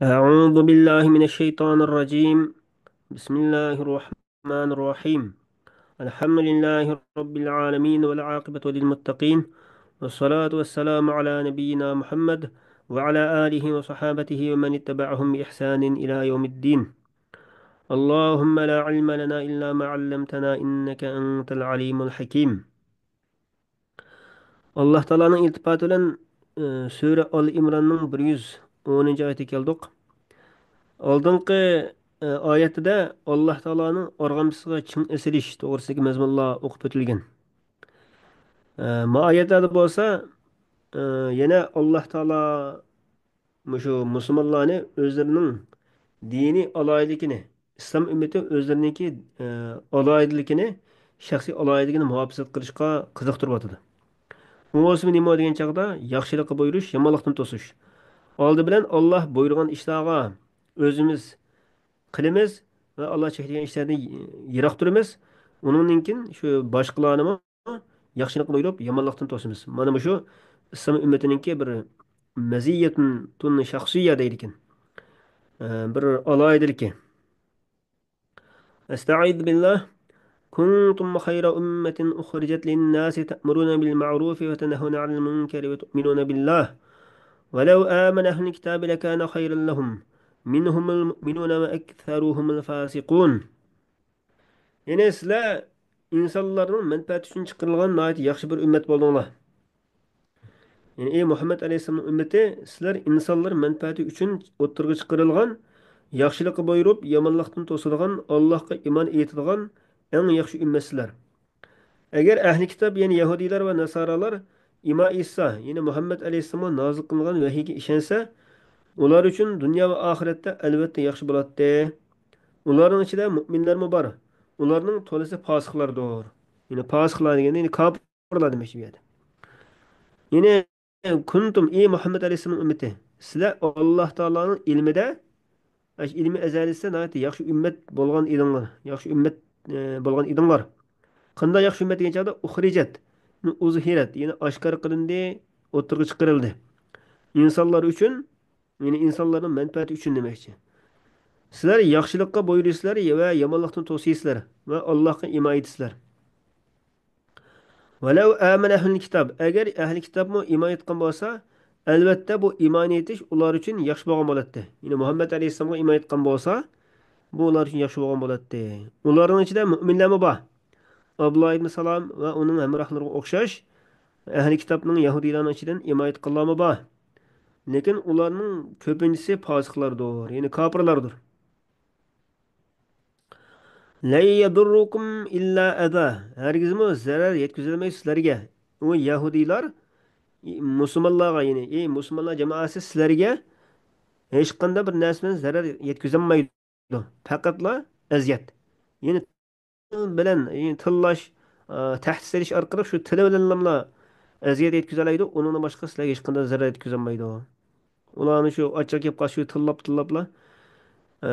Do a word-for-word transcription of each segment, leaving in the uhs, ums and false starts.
أعوذ بالله من الشيطان الرجيم. بسم الله الرحمن الرحيم. الحمد لله رب العالمين والعاقبة للمتقين والصلاة والسلام على نبينا محمد وعلى آله وصحابته ومن اتبعهم بإحسان إلى يوم الدين. اللهم لا علم لنا إلا ما علمتنا إنك أنت العليم الحكيم. ئاللاھ تائالانىڭ ئىلتىپاتى بىلەن، ئى، سۈرە ئال ئىمراننىڭ بىر يۈز ئونىنچى ئايىتىگە كەلدۇق. ئالدىنقى، ئى، ئايەتتە ئاللاھ تائالانىڭ ئارغامچىسىغا چىڭ ئېسىلىش توغرىسىدىكى مەزمۇنلار ئوقۇپ ئۆتۈلگەن. ئى، ما ئايەتلەردە بولسا، ئى، يەنە ئاللاھ تائالا مۇشۇ مۇسۇلمانلارنى ئۆزلىرىنىڭ دىنىي ئالاھىدىلىكىنى، ئىسلام ئۈممىتى ئۆزلىرىنىڭكى، ئى، ئالاھىدىلىكىنى، شەخسىي ئالاھىدىلىكىنى مۇھاپىزەت قىلىشقا قىزىقتۇرۇۋاتىدۇ. ئۇ بولسىمۇ نېمە دېگەن چاغدا، ياخشىلىققا بۇيرۇش، يامانلىقتىن توسۇش. ئالدى بىلەن ئاللاھ بۇيرۇغان ئىشلارغا ئۆزىمىز قىلىمىز ۋە ئاللاھ چەكلىگەن ئىشلاردىن يىراق تۇرىمىز. ئۇنىڭدىن كېيىن شۇ باشقىلارنىمۇ ياخشىلىققا بۇيرۇپ، يامانلىقتىن توسىمىز. مانا مۇشۇ ئىسلام ئۈممىتىنىڭكى بىر مەزىيەتۇن شەخسىيە دەيدىكەن. ئە، بىر ئالاھىدىلىكى. أستعيذ بالله. كنتم خير أمة أخرجت للناس تأمرون بالمعروف وتنهون عن المنكر وتؤمنون بالله ولو آمن أهل الكتاب لكان خيرا لهم منهم المؤمنون وأكثرهم الفاسقون. يەنى سىلەر ئىنسانلارنىڭ مەنپەئەتى ئۈچۈن چىقىرىلغان ناھايىتى ياخشى بىر ئۈممەت بولدۇڭلار. يەنى، ئەي مۇھەممەد ئەلەيھىسسالامنىڭ ئۈممىتى، سىلەر ئىنسانلار مەنپەئەتى ئۈچۈن ئوتتۇرىغا چىقىرىلغان، ياخشىلىققا بۇيرۇپ، يامانلىقتىن توسىدىغان، ئاللاھقا ئىمان ئېيتىدىغان ئەڭ ياخشى ئۈممەتسىلەر. ئەگەر ئەھلى كىتاب، يەنى يەھۇدىيلار ۋە ناسارالار ئىمان ئېيتسا، يەنى مۇھەممەد ئەلەيھىسسالامغا نازىل قىلىنغان ۋەھىيگە ئىشەنسە، ئۇلار ئۈچۈن دۇنيا ۋە ئاخىرەتتە ئەلۋەتتە ياخشى بولاتتى. ئۇلارنىڭ ئىچىدە مۇئمىنلەرمۇ بار. ئۇلارنىڭ تولىسى پاسىقلاردۇر. يەنى پاسىقلار دېگەندە، يەنى كاپىرلار دېمەكچى بۇ يەردە. يەنى كۇنتۇم، ئى مۇھەممەد ئەلەيھىسسالامنىڭ ئۈممىتى، سىلەر ئاللاھ تائالانىڭ ئىلمىدە، ئىلمى ئەزەلىسىدە ناھايىتى ياخشى ئۈممەت بولغان ئىدىڭلار، ياخشى ئۈممەت، ئە، بولغان ئىدىڭلار. قانداق ياخشى ئۈممەت دېگەن چاغدا، ئۇخرىجەت، ئۇزھىرەت، يەنى ئاشكارا قىلىندى، ئوتتۇرىغا چىقىرىلدى. ئىنسانلار ئۈچۈن، يەنى ئىنسانلارنىڭ مەنپەئەتى ئۈچۈن دېمەكچى. سىلەر ياخشىلىققا بۇيرۇيسىلەر ۋە يامانلىقتىن توسىسىلەر ۋە ئاللاھقا ئىمان ئېيتىسىلەر. ۋەلەۋ ئامەنە ئەھلۇل كىتاب، ئەگەر ئەھلى كىتابمۇ ئىمان ئېيتقان بولسا، ئەلۋەتتە بۇ ئىمان ئېيتىش ئۇلار ئۈچۈن ياخشى بولغان بولاتتى. يەنى مۇھەممەد ئەلەيھىسسالامغا ئىمان ئېيتقان بولسا، بۇ ئۇلار ئۈچۈن ياخشى بولغان بولاتتى. ئۇلارنىڭ ئىچىدە مۆمىنلەرمۇ بار. ئابدۇللا ئىبن سالام ۋە ئۇنىڭ ھەمراھلىرىغا ئوخشاش ئەھلى كىتابنىڭ يەھۇدىيلارنىڭ ئىچىدىن ئىمان ئېيتقانلارمۇ بار. لېكىن ئۇلارنىڭ كۆپىنچىسى پاسىقلاردۇر، يەنى كاپىرلاردۇر. لەن يەدۇررۇكۇم ئىللا ئەزا. ھەرگىزمۇ زەرەر يەتكۈزەلمەيدۇ سىلەرگە. ئۇ يەھۇدىيلار مۇسۇلمانلارغا، يەنى، ئەي مۇسۇلمانلار جامائەسى، سىلەرگە ھېچقانداق بىر نەرسە بىلەن زەرەر يەتكۈزەلمەيدۇ. پەقەتلا ئەزىيەت. يەنى تىل بىلەن، يەنى تىللاش، ئە، تەھدىت سېلىش ئارقىلىق شۇ تىلى بىلەنلا ئەزىيەت يەتكۈزەلەيدۇ. ئۇنىڭدىن باشقا سىلەرگە ھېچقانداق زەرەر يەتكۈزەلمەيدۇ. ئۇلارنى شۇ ئاچچىقى كېلىپ قالسا، شۇ تىللاپ، تىللاپلا، ئە،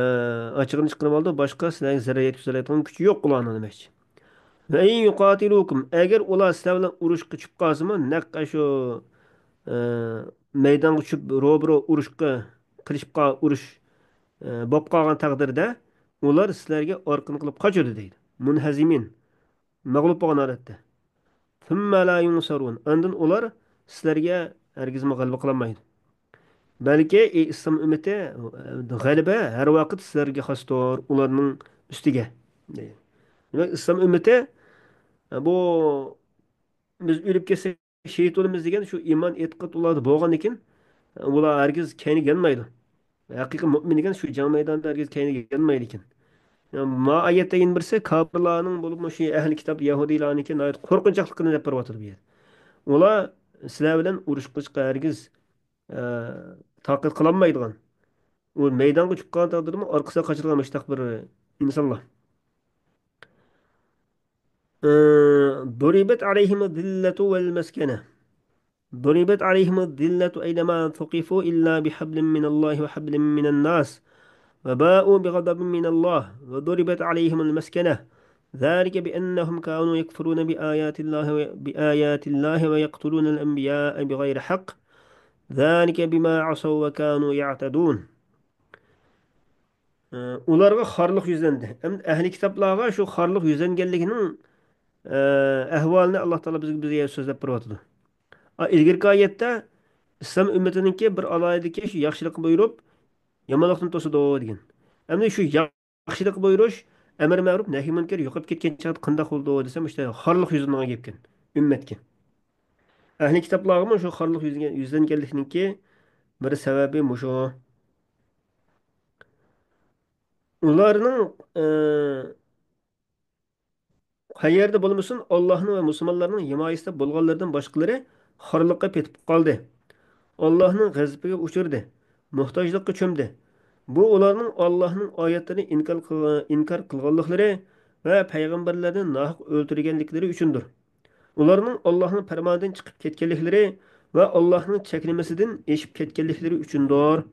ئاچچىقىنى چىقىرىۋالىدۇ. باشقا سىلەرگە زەرەر يەتكۈزەلەيدىغان كۈچى يوق ئۇلارنىڭ دېمەكچى. ۋە ئىن يۇقاتىلۇكۇم، ئەگەر ئۇلار سىلەر بىلەن ئۇرۇشقا چۈشۈپ قالسىمۇ، نەق شۇ، ئە، مەيدانغا چۈشۈپ، روبىرو ئۇرۇشقا، قىلىشىپ قال-، ئۇرۇش، ئە، بولۇپ قالغان تەقدىردە، ئۇلار سىلەرگە ئارقىنى قىلىپ قاچىدۇ دەيدۇ. مۇنھەزىمىن، مەغلۇپ بولغان ھالەتتە. ثم لا ينصرون. ئاندىن ئۇلار سىلەرگە ھەرگىزمۇ غەلىبە قىلالمايدۇ. بەلكى، ئى ئىسلام ئۈممىتى، غەلىبە ھەر ۋاقىت سىلەرگە خاستۇر، ئۇلارنىڭ ئۈستىگە. دەيدۇ. دېمەك، ئىسلام ئۈممىتى، بۇ، بىز ئۆلۈپ كەتسەك، شېھىت بولىمىز دېگەن شۇ ئىمان ئېتىقاد ئۇلاردا بولغاندىكىن، ئۇلار ھەرگىز كەينىگە يانمايدۇ. ھەقىقىي مۆمىن دېگەن شۇ جەڭ مەيدانىدا ھەرگىز كەينىگە يانمايدىكەن. ما ئايەتتە يەنە بىرسى، كاپىرلارنىڭ، بولۇپمۇ شۇ ئەھلى كىتاب يەھۇدىيلارنىڭكى ناھايىتى قورقۇنچاقلىقىنى دەپ بېرىۋاتىدۇ بۇ يەردە. ئۇلار سىلەر بىلەن ئۇرۇش قىلىشقا ھەرگىز، ئە، تاقەت قىلالمايدىغان. ئۇ مەيدانغا چۈشۈپ قالغان تەقدىردىمۇ ئارقىسىغا قاچىدىغان مۇشۇنداق بىر ئىنسانلار. ئە، ضربت عليهم الذلة والمسكنة. ضربت عليهم الذلة أينما ثقفوا إلا بحبل من الله وحبل من الناس وباءوا بغضب من الله وضربت عليهم المسكنة ذلك بأنهم كانوا يكفرون بآيات الله و-، بآيات الله ويقتلون الأنبياء بغير حق ذلك بما عصوا وكانوا يعتدون. ئۇلارغا خارلىق يۈزلەندى. ئەمدى ئەھلى كىتابلارغا شۇ خارلىق يۈزلەنگەنلىكىنىڭ، ئە، ئەھۋالىنى ئاللا تائالا بىزگە، بىزگە سۆزلەپ بېرىۋاتىدۇ. ئا، ئىلگىرىكى ئايەتتە ئىسلام ئۈممىتىنىڭكى بىر ئالاھىدىلىكى شۇ ياخشىلىققا بۇيرۇپ، يامانلىقتىن توسىدۇ دېگەن. ئەمدى شۇ ياخشىلىققا بۇيرۇش، ئەمر مەرۇپ، نەھي مۇنكەر يوقاپ كەتكەن چاغدا قانداق بولىدۇ دېسەم، ئىشتە خارلىق يۈزلىنىدىغان گەپكەن ئۈممەتكە. ئەھلى كىتابلارغىمۇ شۇ خارلىق يۈزلىگەن-، يۈزلەنگەنلىكنىڭكى بىر سەۋەبى مۇشۇ. ئۇلارنىڭ، ئى، قەيەردە بولمىسۇن، ئاللاھنىڭ ۋە مۇسۇلمانلارنىڭ ھىمايىسىدە بولغانلىرىدىن باشقىلىرى خارلىققا پېتىپ قالدى. ئاللاھنىڭ غەزىپىگە ئۇچرىدى، موھتاجلىققا چۆمدى. بۇ ئۇلارنىڭ ئاللاھنىڭ ئايەتلىرىنى ئىنكار قىلغا-، ئىنكار قىلغانلىقلىرى ۋە پەيغەمبەرلەرنى ناھەق ئۆلتۈرگەنلىكلىرى ئۈچۈندۇر. ئۇلارنىڭ ئاللاھنىڭ پەرمانىدىن چىقىپ كەتكەنلىكلىرى ۋە ئاللاھنىڭ چەكلىمىسىدىن ئېشىپ كەتكەنلىكلىرى ئۈچۈندۇر.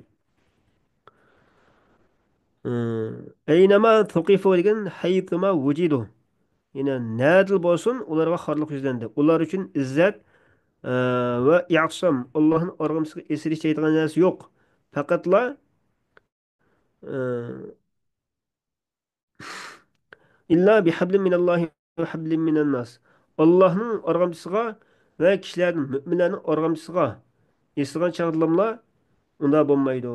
ئەينەما سۇقىفۇ دېگەن ھەيسۇما ۋۇجىدۇ. يەنى نەدىلا بولسۇن، ئۇلارغا خارلىق يۈزلەندى. ئۇلار ئۈچۈن ئىززەت، ئە، ۋە ئىئتىسام، ئاللاھنىڭ ئارغىمىسىغا ئېسىلىش دەيدىغان نەرسە يوق. پەقەتلا، ئە، ئىللا بىھەبلىم مىنەللاھى ۋە ھەبلىم مىنەنناس. ئاللاھنىڭ ئارغامچىسىغا ۋە كىشىلەردىن، مۆمىنلەرنىڭ ئارغامچىسىغا ئېسىلغان چاغدىلاملا ئۇنداق بولمايدۇ.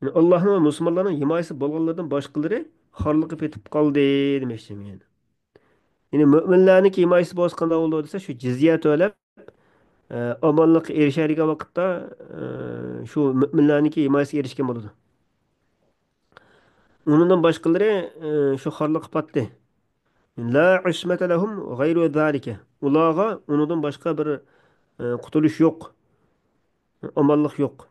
يەنى ئاللاھنىڭ ۋە مۇسۇلمانلارنىڭ ھىمايىسى بولغانلىرىدىن باشقىلىرى خارلىققا پېتىپ قالدى دېمەكچى. يەنى، يەنى مۆمىنلەرنىڭكى ھىمايىسى بولسا قانداق بولىدۇ دېسە، شۇ جىزيە تۆلەپ، ئە، ئامانلىققا ئېرىشەلىگەن ۋاقىتتا، ئە، شۇ مۆمىنلەرنىڭكى ھىمايىسىگە ئېرىشكەن بولىدۇ. ئۇنىڭدىن باشقىلىرى، ئە، شۇ خارلىققا پاتتى. لا عصمة لهم غير ذلك. ئۇلارغا ئۇنىڭدىن باشقا بىر، ئە، قۇتۇلۇش يوق. ئامانلىق يوق.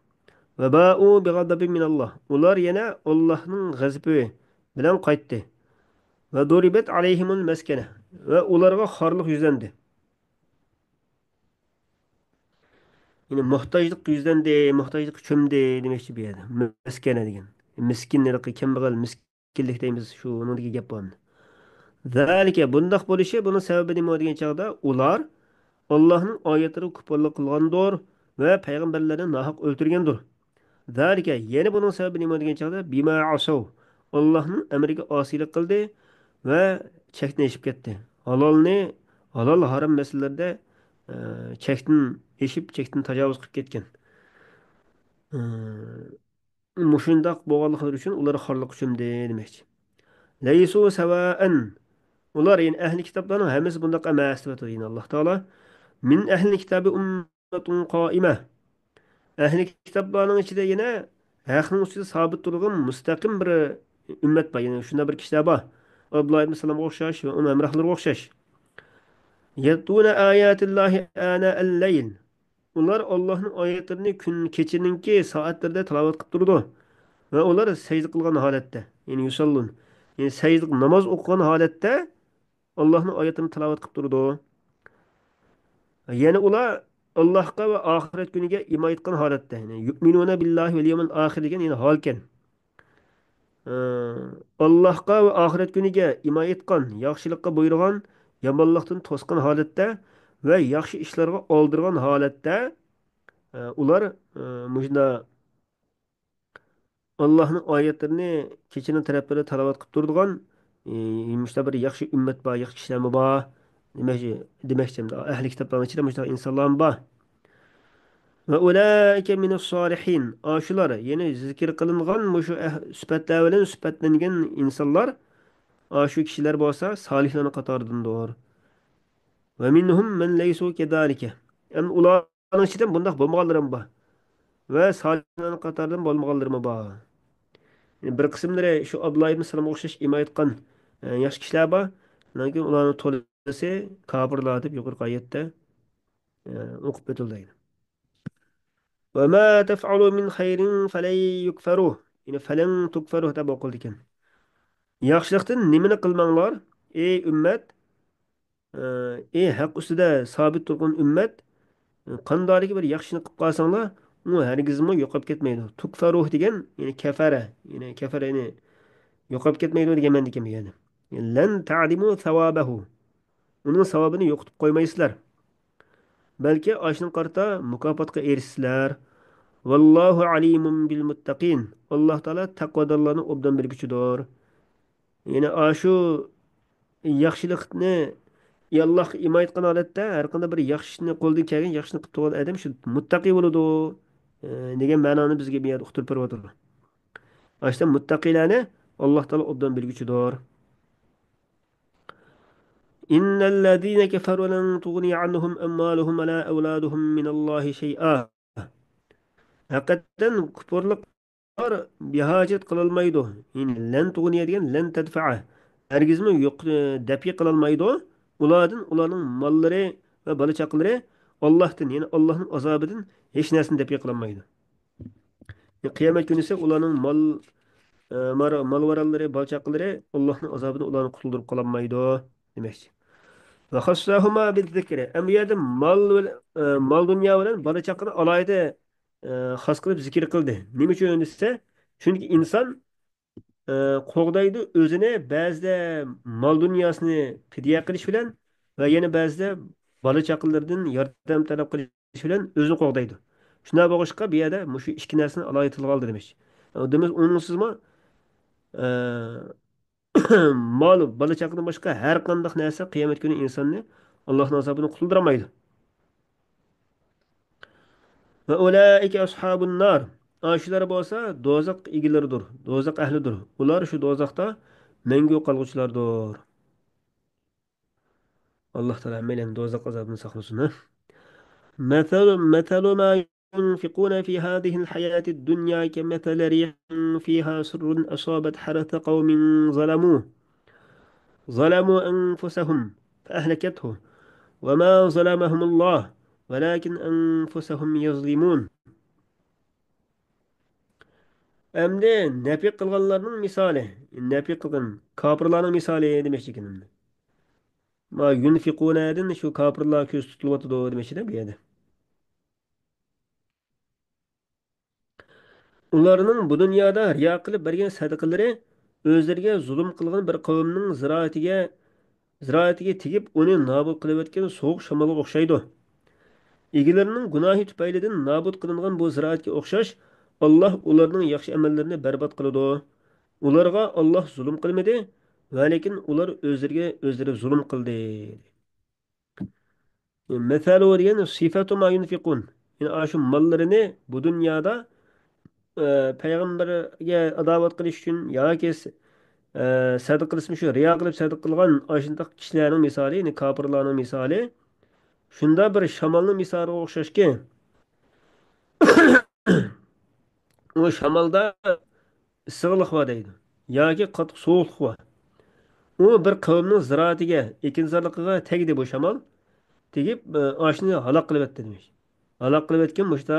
وباءوا بغضب من الله. ئۇلار يەنە ئاللاھنىڭ غەزىپى بىلەن قايتتى. وضربت عليهم المسكنة. ۋە ئۇلارغا خارلىق يۈزلەندى. يەنى موھتاجلىق يۈزلەندى، موھتاجلىققا چۆمدى دېمەكچى بۇ يەردە. مەسكەنە دېگەن. مىسكىن ھېلىقى كەمبەغەل، مىسكىنلىك دەيمىز، شۇنىڭدىكى گەپ بۇ ئەمدى. ذلك، بۇنداق بولۇشى، بۇنىڭ سەۋەبى نېمە دېگەن چاغدا، ئۇلار ئاللاھنىڭ ئايەتلىرىگە كۇپۇرلۇق قىلغاندۇر ۋە پەيغەمبەرلەرنى ناھەق ئۆلتۈرگەندۇر. ذلك، يەنە بۇنىڭ سەۋەبى نېمە دېگەن چاغدا، بما عصوا، ئاللاھنىڭ ئەمرىگە ئاسىيلىق قىلدى ۋە چەكتىن ئېشىپ كەتتى. ھالالنى، ھالال ھارام مەسىلىلەردە، ئە، چەكتىن ئېشىپ، چەكتىن تاجاۋۇز قىلىپ كەتكەن. ئە، مۇشۇنداق بولغانلىقلىرى ئۈچۈن ئۇلار خارلىققا چۆمدى دېمەكچى. ليسوا سواء. ئۇلار، يەنى ئەھلى كىتابلارنىڭ ھەممىسى بۇنداق ئەمەس دەپ ئۆتىدۇ يەنە ئاللاھ تائالا. من أهل الكتاب أمة قائمة. ئەھلى كىتابلارنىڭ ئىچىدە يەنە ھەقنىڭ ئۈستىدە سابىت تۇرغان مۇستەقىم بىر ئۈممەت بار. يەنى شۇنداق بىر كىشىلەر بار. ئابدۇللاھ ئىبن سالامغا ئوخشاش ۋە ئۇنىڭ ھەمراھلىرىغا ئوخشاش. يتلون آيات الله آناء الليل. ئۇلار ئاللاھنىڭ ئايەتلىرىنى كۈن، كېچىنىڭكى سائەتلىرىدە تىلاۋەت قىلىپ تۇرىدۇ. ۋە ئۇلار سەجدە قىلغان ھالەتتە، يەنى يۇساللۇن، يەنى سەجدە، ناماز ئوقۇغان ھالەتتە ئاللاھنىڭ ئايەتلىرىنى تىلاۋەت قىلىپ تۇرىدۇ. يەنى ئۇلار ئاللاھقا ۋە ئاخىرەت كۈنىگە ئىمان ئېيتقان ھالەتتە، يەنى يؤمنون بالله واليوم الآخر دېگەن يەنى ھالكەن. ئاللاھقا ۋە ئاخىرەت كۈنىگە ئىمان ئېيتقان، ياخشىلىققا بۇيرۇغان، يامانلىقتىن توسقان ھالەتتە ۋە ياخشى ئىشلارغا ئالدىرىغان ھالەتتە، ئۇلار مۇشۇنداق ئاللاھنىڭ ئايەتلىرىنى كېچىنىڭ تەرەپلىرىدە تىلاۋەت قىلىپ تۇرىدىغان، مۇشۇنداق بىر ياخشى ئۈممەت بار، ياخشى كىشىلەرمۇ بار دېمەكچى، دېمەكچى ئەمدى ئەھلى كىتابلارنىڭ ئىچىدە مۇشۇنداق ئىنسانلارمۇ بار. ۋە ئۇلائىكە مىنەس سالىھىن. ئاشۇلار، يەنى زىكىر قىلىنغان مۇشۇ ئەھ-، سۈپەتلەر بىلەن سۈپەتلەنگەن ئىنسانلار، ئاشۇ كىشىلەر بولسا سالىھلارنىڭ قاتارىدىندۇر. ۋە مىنھۇم مەن لەيسۇ كەزالىكە. ئەمدى ئۇلارنىڭ ئىچىدىن بۇنداق بولمىغانلىرىمۇ بار. ۋە سالىھلارنىڭ قاتارىدىن بولمىغانلىرىمۇ بار. يەنى بىر قىسىملىرى شۇ ئابدۇللا ئىبن سالامغا ئوخشاش ئىمان ئېيتقان، ئە، ياخشى كىشىلەر بار. لېكىن ئۇلارنىڭ تولىسى كاپىرلار دەپ يۇقىرىقى ئايەتتە، ئە، ئوقۇپ ئۆتۈلدى. وما تفعلوا من خير فلن يكفروه. يەنى فلن تكفروه دەپ ئوقۇلىدىكەن. ياخشىلىقتىن نېمىنى قىلماڭلار، ئەي ئۈممەت، ئەي ھەق ئۈستىدە سابىت تۇرغان ئۈممەت، قانداقكى بىر ياخشىنى قىلىپ قالساڭلار، ئۇ ھەرگىزمۇ يوقاپ كەتمەيدۇ. تكفروه دېگەن، يەنى كەفەرە، يەنى كەفەرە، يەنى يوقاپ كەتمەيدۇ دېگەن مەنىدىكەن بۇ يەردە. يەنى لن تعدموا ثوابه. ئۇنىڭ ساۋابىنى يوقىتىپ قويمايسىلەر. بەلكى ئاشۇنىڭغا قارىتا مۇكاپاتقا ئېرىشىسىلەر. ۋاللاھۇ ئەلىمۇن بىل مۇتتەقىن. ئاللاھ تائالا تەقۋادارلارنى ئوبدان بىلگۈچىدۇر. يەنى ئاشۇ ياخشىلىقنى، ئاللاھقا ئىمان ئېيتقان ھالەتتە ھەر قانداق بىر ياخشى ئىشنى، قولىدىن كەلگەن ياخشى ئىشنى قىلىپ تۇرغان ئادەم شۇ مۇتتەقى بولىدۇ، ئە، دېگەن مەنانى بىزگە بۇ يەردە ئۇقتۇرۇپ بېرىۋاتىدۇ. ئاشۇ مۇتتەقىلەرنى ئاللاھ تائالا ئوبدان بىلگۈچىدۇر. إن الذين كفروا لن تغني عنهم أموالهم ولا أولادهم من الله شيئا. ھەقىقەتەن كۇپۇرلۇقلار بىھاجەت قىلالمايدۇ. يەنى لەن تۇغنىيە دېگەن لەن تەدفەئە. ھەرگىزمۇ يوق، دەپئى قىلالمايدۇ. ئۇلاردىن ئۇلارنىڭ ماللىرى ۋە بالا چاقىلىرى ئاللاھتىن، يەنى ئاللاھنىڭ ئازابىدىن ھېچ نەرسىنى دەپئى قىلالمايدۇ. قىيامەت كۈنىسى ئۇلارنىڭ مال، ئە، مار-، مال-ماراللىرى، بالا-چاقىلىرى ئاللاھنىڭ ئازابىدىن ئۇلارنى قۇتۇلدۇرۇپ قالالمايدۇ دېمەكچى. وخصهما بالذكر. ئەمما بۇ يەردە مال بىل-، ئە، مال-دۇنيا بىلەن بالا-چاقىنى ئالاھىدە، ئە، خاس قىلىپ زىكىر قىلدى. نېمە ئۈچۈن دېسە، چۈنكى ئىنسان، ئە، قوغدايدۇ ئۆزىنى بەزىدە مال-دۇنياسىنى پىدىيە قىلىش بىلەن ۋە يەنە بەزىدە بالا-چاقىلىرىدىن ياردەم تەلەپ قىلىش بىلەن ئۆزىنى قوغدايدۇ. شۇنداق بولغاچقا، بۇ يەردە مۇشۇ ئىككى نەرسىنى ئالاھىدە تىلغا ئالدى دېمەكچى. دېمەك، ئۇنىڭسىزمۇ، ئە، مال، بالا-چاقىدىن باشقا ھەر قانداق نەرسە قىيامەت كۈنى ئىنساننى ئاللاھنىڭ ئازابىدىن قۇتۇلدۇرالمايدۇ. وأولئك أصحاب النار. ئاشۇلار بولسا دوزاخ ئىگىلىرىدۇر، دوزاخ ئەھلىدۇر. ئۇلار شۇ دوزاختا مەڭگۈ قالغۇچىلاردۇر. ئاللاھ تائالا ھەممەيلەننى دوزاخ ئازابىدىن ساقلىسۇن، ھە؟ مثل، مثل ما ينفقون في هذه الحياة الدنيا كمثل ريح فيها صر أصابت حرث قوم ظلموا، ظلموا أنفسهم فأهلكته وما ظلمهم الله ولكن أنفسهم يظلمون. ئەمدى نەپىق قىلغانلارنىڭ مىسالى، نەپىق قىلغان كاپىرلارنىڭ مىسالى دېمەكچى ئىكەن ئەمدى. ما يۇنفىقۇنەدىن شۇ كاپىرلار كۆز تۇتۇلۇۋاتىدۇ دېمەكچىدە بۇ يەردە. ئۇلارنىڭ بۇ دۇنيادا رىيا قىلىپ بەرگەن سەدىقىلىرى ئۆزلىرىگە زۇلۇم قىلغان بىر قەۋمنىڭ زىرائىتىگە، زىرائىتىگە تېگىپ، ئۇنى نابۇت قىلىۋەتكەن سوغۇق شامالغا ئوخشايدۇ. ئىگىلىرىنىڭ گۇناھى تۈپەيلىدىن نابۇت قىلىنغان بۇ زىرائەتكە ئوخشاش، ئاللاھ ئۇلارنىڭ ياخشى ئەمەللىرىنى بەربات قىلىدۇ. ئۇلارغا ئاللاھ زۇلۇم قىلمىدى، ۋەلىكىن ئۇلار ئۆزلىرىگە ئۆزلىرى زۇلۇم قىلدى. مەسەلۇ دېگەن سىفەتۇ ما يۇنفىقۇن. يەنى ئاشۇ ماللىرىنى بۇ دۇنيادا، ئە، پەيغەمبەرگە ئاداۋەت قىلىش ئۈچۈن ياكى س-، ئە، سەدىقە قىلسىمۇ شۇ رىيا قىلىپ سەدىقە قىلغان ئاشۇنداق كىشىلەرنىڭ مىسالى، يەنى كاپىرلارنىڭ مىسالى شۇنداق بىر شامالنىڭ مىسالىغا ئوخشاشكى، ئۇ شامالدا ئىسسىقلىق بار دەيدۇ. ياكى قاتتىق سوغۇقلۇق بار. ئۇ بىر قەۋمنىڭ زىرائىتىگە، ئېكىنزارلىقىغا تەگدى بۇ شامال. تېگىپ، ئاشۇنى ھالاك قىلىۋەتتى دېمەك. ھالاك قىلىۋەتكەن مۇشتا،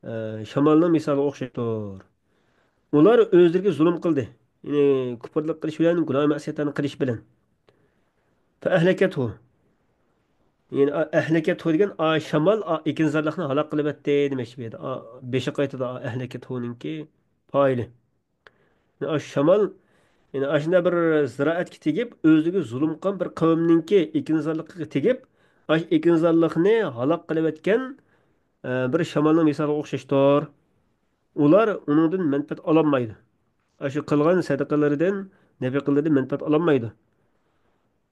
ئە، شامالنىڭ مىسالىغا ئوخشايدۇ. ئۇلار ئۆزلىرىگە زۇلۇم قىلدى. يەنى كۇپۇرلۇق قىلىش بىلەن، گۇناھ مەسىيەتلەرنى قىلىش بىلەن. فەئەھلەكەتھۇ. يەنى ئەھلەكەتھۇ دېگەن ئا شامال ئا ئېكىنزارلىقنى ھالاك قىلىۋەتتى دېمەكچى بۇ يەردە. ئا بېشى قايتىدۇ ئا ئەھلەكەتھۇنىڭكى پائىلى. يەنى ئاشۇ شامال، يەنى ئاشۇنداق بىر زىرائەتكە تېگىپ، ئۆزىگە زۇلۇم قىلغان بىر قەۋمنىڭكى ئېكىنزارلىقىغا تېگىپ، ئاشۇ ئېكىنزارلىقنى ھالاك قىلىۋەتكەن، ئە، بىر شامالنىڭ مىسالىغا ئوخشاشتۇر. ئۇلار ئۇنىڭدىن مەنپەئەت ئالالمايدۇ. ئاشۇ قىلغان سەدىقىلىرىدىن، نەپىقىلىرىدىن مەنپەئەت ئالالمايدۇ.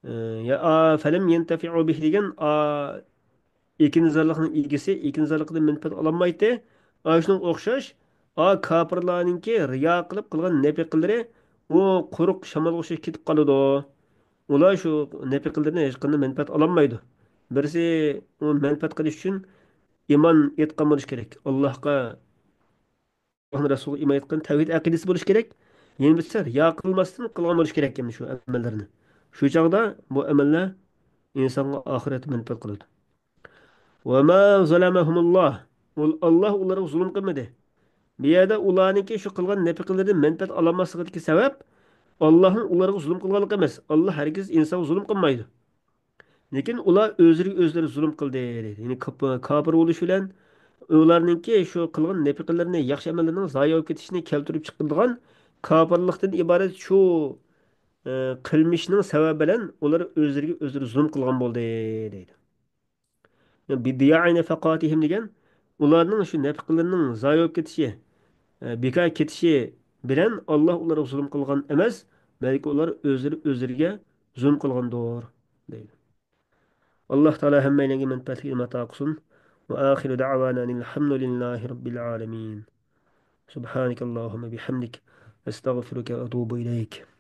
ئە، يا، ئا، فەلەم يەنتەفىئۇ بىھ دېگەن، ئا، ئېكىنزارلىقنىڭ ئىگىسى ئېكىنزارلىقىدىن مەنپەئەت ئالالمايتتى. ئاشۇنىڭغا ئوخشاش، ئا، كاپىرلارنىڭكى رىيا قىلىپ قىلغان نەپىقىلىرى ئۇ قۇرۇق شامالغا ئوخشاش كېتىپ قالىدۇ. ئۇلار شۇ نەپىقىلىرىدىن ھېچقانداق مەنپەئەت ئالالمايدۇ. بىرسى ئۇ مەنپەئەت قىلىش ئۈچۈن ئىمان ئېيتقان بولۇشى كېرەك. ئاللاھقا ئاللاھنىڭ رەسۇلىغا ئىمان ئېيتقان تەۋھىد ئەقىدىسى بولۇشى كېرەك. يەنە بىرسى رىيا قىلماستىن قىلغان بولۇشى كېرەك ئەمدى شۇ ئەمەللەرنى. شۇ چاغدا بۇ ئەمەللەر ئىنسانغا ئاخىرەتتە مەنپەئەت قىلىدۇ. ۋەما زەلەمەھۇمۇللاھ. ئۇل-، ئاللاھ ئۇلارغا زۇلۇم قىلمىدى. بۇ يەردە ئۇلارنىڭكى شۇ قىلغان نەپىقىلىرىدىن مەنپەئەت ئالالماسلىقىدىكى سەۋەب، ئاللاھنىڭ ئۇلارغا زۇلۇم قىلغانلىقى ئەمەس. ئاللاھ ھەرگىز ئىنسانغا زۇلۇم قىلمايدۇ. لېكىن ئۇلار ئۆزلىرىگە ئۆزلىرى زۇلۇم قىلدى، دەيدۇ. يەنى كاپ-، كاپىر بولۇش بىلەن ئۇلارنىڭكى شۇ قىلغان نەپىقىلىرىنى، ياخشى ئەمەللىرىنىڭ زايە بولۇپ كېتىشىنى كەلتۈرۈپ چىقىرىدىغان كاپىرلىقتىن ئىبارەت شۇ، ئە، قىلمىشنىڭ سەۋەبى بىلەن ئۇلار ئۆزلىرىگە ئۆزلىرى زۇلۇم قىلغان بولدى، دەيدۇ. بىدىيەئى نەفەقاتىھىم دېگەن، ئۇلارنىڭ شۇ نەپىقىلىرىنىڭ زايە بولۇپ كېتىشى، ئە، بىكار كېتىشى بىلەن ئاللاھ ئۇلارغا زۇلۇم قىلغان ئەمەس، بەلكى ئۇلار ئۆزلىرى ئۆزلىرىگە زۇلۇم قىلغاندۇر، دەيدۇ. ئاللاھ تائالا ھەممەيلەنگە مەنپەئەتلىك ئىلىم ئاتا قىلسۇن. وآخر دعوانا أن الحمد لله رب العالمين. سبحانك اللهم بحمدك، أستغفرك وأتوب إليك.